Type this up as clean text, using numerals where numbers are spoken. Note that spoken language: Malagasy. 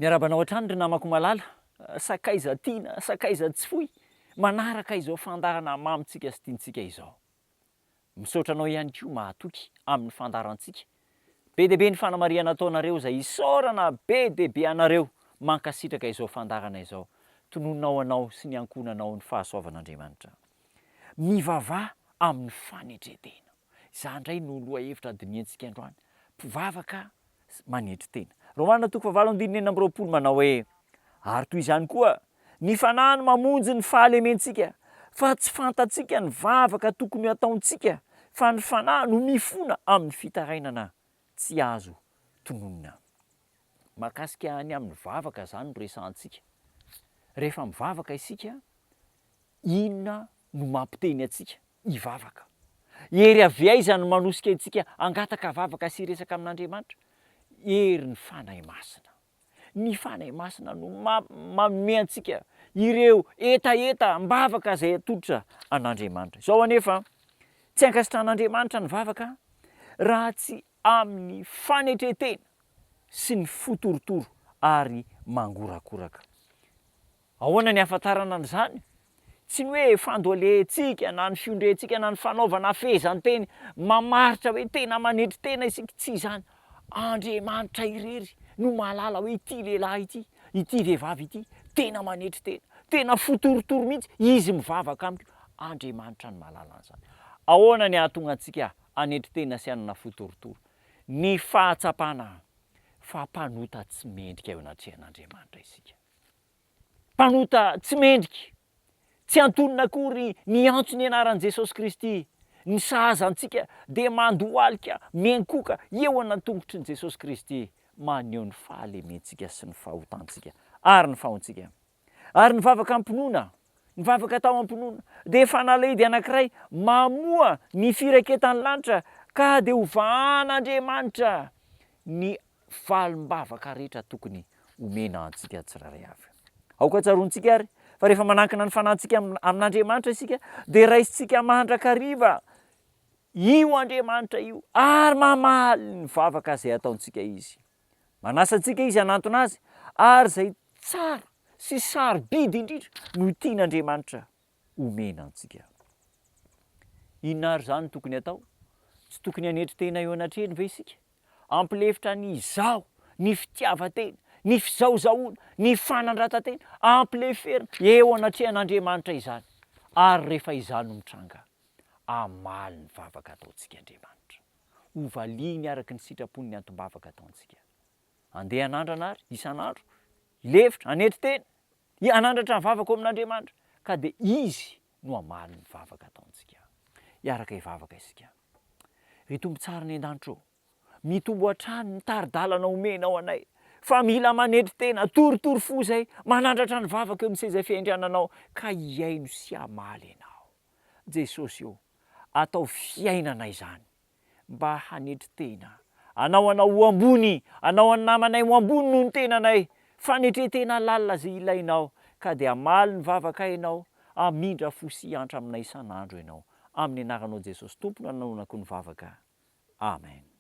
Miarahaba anao hatrany ry namako malala, sakaiza tiana, sakaiza tsy foy, manaraka izao fandaharana mamintsika sy tiantsika izao. Misaotra anao ihany koa mahatoky amin'ny fandaharantsika. Be dia be ny fanamarihana ataonareo izay isaorana be dia be anareo mankasitraka izao fandaharana izao. Tononina ho anao sy ny ankohonanao ny fahasoavan'Andriamanitra. Mivavaha amin'ny fanetren-tena. Izany indray no lohahevitra dinihantsika androany. Mpivavaka manetry tena. Romana toko fahavalo andininy 26 manao hoe, Ary toy izany koa, ny Fanahy no mamonjy ny fahalementsika, fa tsy fantatsika ny vavaka tokony hataontsika, fa ny Fanahy no mifona amin'ny fitarainana tsy azo tononina. Mahakasika ny amin'ny vavaka izany no resahantsika. Rehefa mivavaka isika, inona no mampiteny antsika hivavaka? Hery avy aiza no manosika antsika hangataka vavaka sy hiresaka amin'Andriamanitra? Herin'ny Fanahy Masina. Ny Fanahy Masina no manome antsika ireo hetaheta am-bavaka izay atolotra an'Andriamanitra. Izao anefa, tsy ankasitrahan'Andriamanitra ny vavaka raha tsy amin'ny fanetren-tena sy ny fo torotoro ary mangorakoraka. Ahoana ny ahafantarana an'izany? Tsy ny hoe fandoalehantsika na ny fiondrehantsika na ny fanaovana fehezanteny mamaritra hoe tena manetry tena isika, tsy izany. Andriamanitra irery no mahalala hoe ity lehilahy ity, ity vehivavy ity, tena manetry tena, tena fo torotoro mihitsy, izy mivavaka amiko. Andriamanitra no mahalala an'izany. Ahoana ny hahatonga antsika hanetry tena sy hanana fo torotoro? Ny fahatsapana fa mpanota tsy mendrika eo anatrehan'Andriamanitra isika. Mpanota tsy mendrika, tsy antonona akory ny hiantso ny anaran'i Jesosy Kristy. Ny sahaza antsika dia mandohalika, miankohoka eo an'antongotry ny Jesosy Kristy, maneho ny fahalementsika sy ny fahotantsika ary ny fahontsika. Ary ny vavaka am-pinoana, ny vavaka atao am-pinoana, dia fanalahidy anankiray mamoha ny firaiketan'ny lanitra ka dia hovahan'Andriamanitra ny valim-bavaka rehetra tokony homena antsika tsirairay avy. Aoka tsaroantsika àry fa rehefa manankina ny fanahintsika amin'Andriamanitra isika, dia raisintsika mandrakariva io Andriamanitra io ary mamaly ny vavaka izay ataontsika Izy. Manasa antsika Izy hanantona Azy ary izay tsara sy sarobidy indrindra no tian'Andriamanitra omena antsika. Inona àry izany no tokony hatao? Tsy tokony hanetry tena eo anatrehany ve isika? Ampilefitra ny izaho, ny fitiavan-tena, ny fizahozahoana, ny fanandratan-tena, ampileferina eo anatrehan'Andriamanitra izany. Ary rehefa izany no mitranga, hamaly ny vavaka ataontsika Andriamanitra. Hovaliany araka ny sitrapony ny antom-bavaka ataontsika. Andeha hanandrana àry, isan'andro, hilefitra, hanetry tena, hanandratra ny vavaka ao amin'Andriamanitra, ka dia Izy no hamaly ny vavaka ataontsika. Hiaraka hivavaka isika. Ry Tompo tsara any an-danitra ô, mitombo hatrany ny tari-dalana omenao anay, fa mila manetry tena, torotoro fo izay, manandratra ny vavaka eo amin'ny seza fiandriananao, ka hihaino sy hamaly Ianao. Jesosy ô, ataovy fiainana izany. mba hanetry tena, hanao anao ho ambony, hanao an'ny namanay ho ambony noho ny tenanay, fanetren-tena lalina izay ilainao, ka dia hamaly ny vavakay Ianao, hamindra fo sy hiantra aminay isan'andro Ianao. Amin'ny anaranao Jesosy Tompo no ananonako ny vavaka. Amen.